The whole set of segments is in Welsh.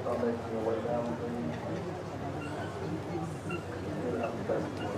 Start making your way down, please. Thank you.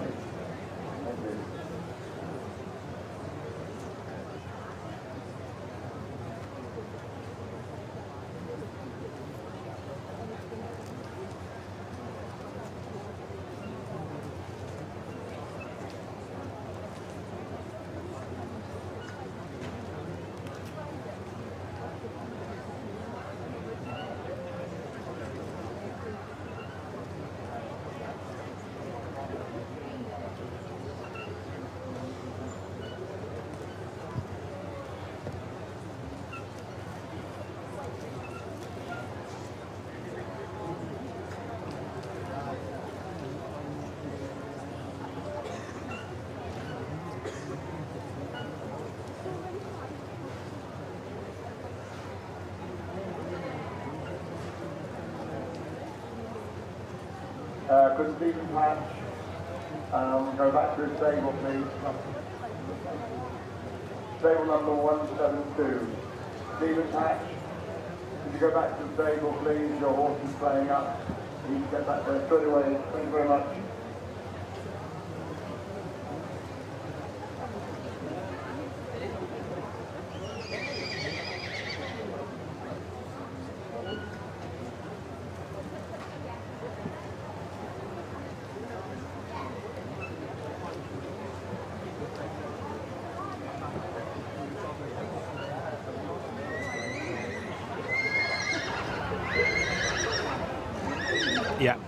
Could Stephen Patch go back to his stable, please? Stable number 172. Stephen Patch, could you go back to the stable, please? Your horse is playing up. You need to get back there straight away. Thank you very much. Yeah.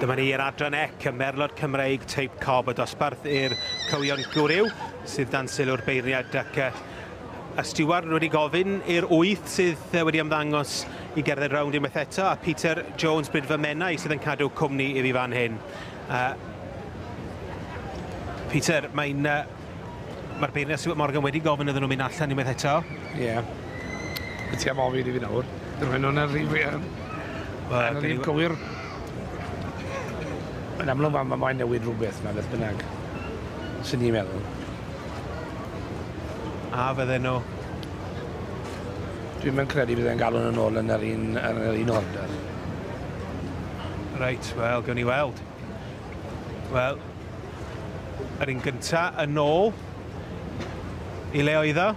Dyma ni i'r adran C, y Merlod Cymreig teip cob, y dosbarth i'r cywion gwryw sydd dan sylw'r beirniad, ac y stiward wedi gofyn i'r 8 sydd wedi ymddangos i gerdded rownd unwaith eto, a Peter Jones Brydfa Menai sydd yn cadw cwmni i fi fan hyn. Peter, mae'r beirniad Stuart Morgan wedi gofyn iddyn nhw mynd allan unwaith eto. Ie. Yeah. Ti am ofyn i fi nawr. Dyna nhw'n rhif cywir. Yn amlwg mae moyn newid rhywbeth yma, beth bynnag. Sy'n ni'n meddwl. A fydden nhw? Dwi'n mynd credu bydde'n galw nhw'n ôl yn yr un order. Reit, wel, gawn ni weld. Wel, yr un gynta yn ôl i le oedd o.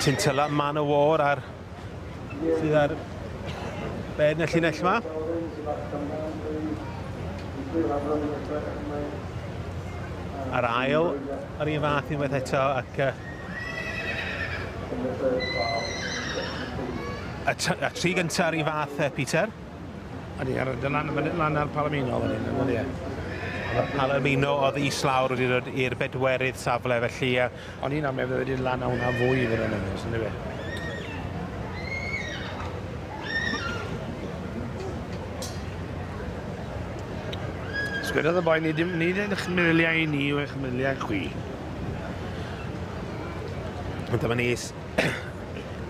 Tintela Man o War ar sydd ar ben y llinell yma. A'r ail yr un fath unwaith eto, ac y tri gyntaf yr un fath, Peter. Ydy, lan ar Palomino fan hyn, ydy. Palomino oedd islawr wedi dod i'r bedwerydd safle, felly... O'n i'n amau wedi lan a hwnna fwy fod yn ymwys, ynddo fe? Sgwedodd y boi, nid eich meddyliau i ni yw eich meddyliau chwi. Dyma ni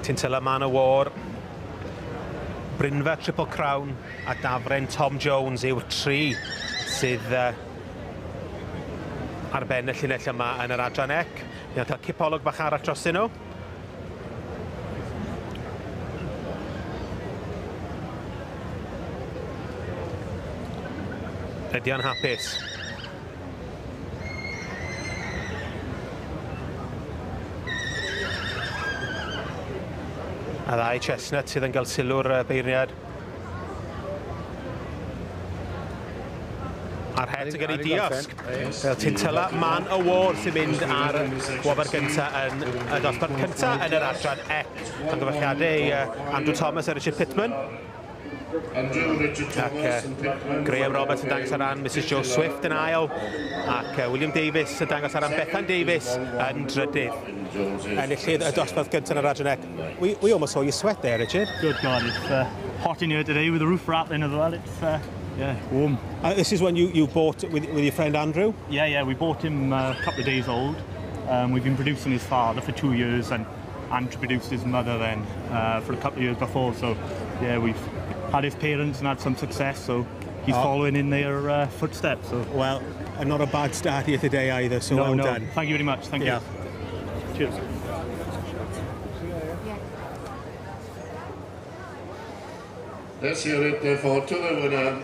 Tintela Man o War, Brynfa Triple Crown a Dafren Tom Jones yw'r tri sydd ar ben y llinell yma yn yr adran C. Ni'n cael cipolwg bach arall drostyn nhw. Ydy o'n hapus? A ddau chestnut sydd yn cael sylw'r beirniad. A'r het yn gyrru diosg. Fel Tintela Man o War sy'n mynd ar wobr gyntaf yn y dosbarth cyntaf yn yr adran C. Llongyfarchiadau i Andrew Thomas a Richard Pittman. Ac Graham Roberts yn dangos ar ran Mrs Joe Swift yn ail, ac William Davies yn dangos ar ran Bethan Davies yn drydydd. Enillydd y dosbarth gyntaf yn yr adran C. We almost saw you sweat there, Richard. Good God, it's hot in here today with the roof rattling as well. It's yeah, warm. This is one you bought with your friend Andrew? Yeah, we bought him a couple of days old. We've been producing his father for 2 years, and Andrew produced his mother then for a couple of years before. So, yeah, we've had his parents and had some success, so He's following in their footsteps. So. Well, not a bad start here today either, so no, well no. done. Thank you very much. Thank you. Cheers. Let's hear it therefore to the winner,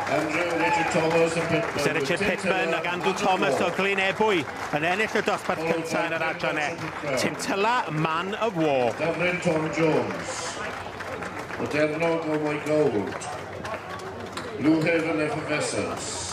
Andrew Richard Thomas and Pittman. Sir Richard Pittman ac Andrew Thomas o Glyn Ebwy yn ennill y dosbarth cyntaf yn yr adran E. Tintilla Man of War. Dyfryn Tom Jones. Modernog Oh My Gold. Blue Haven Effervescence.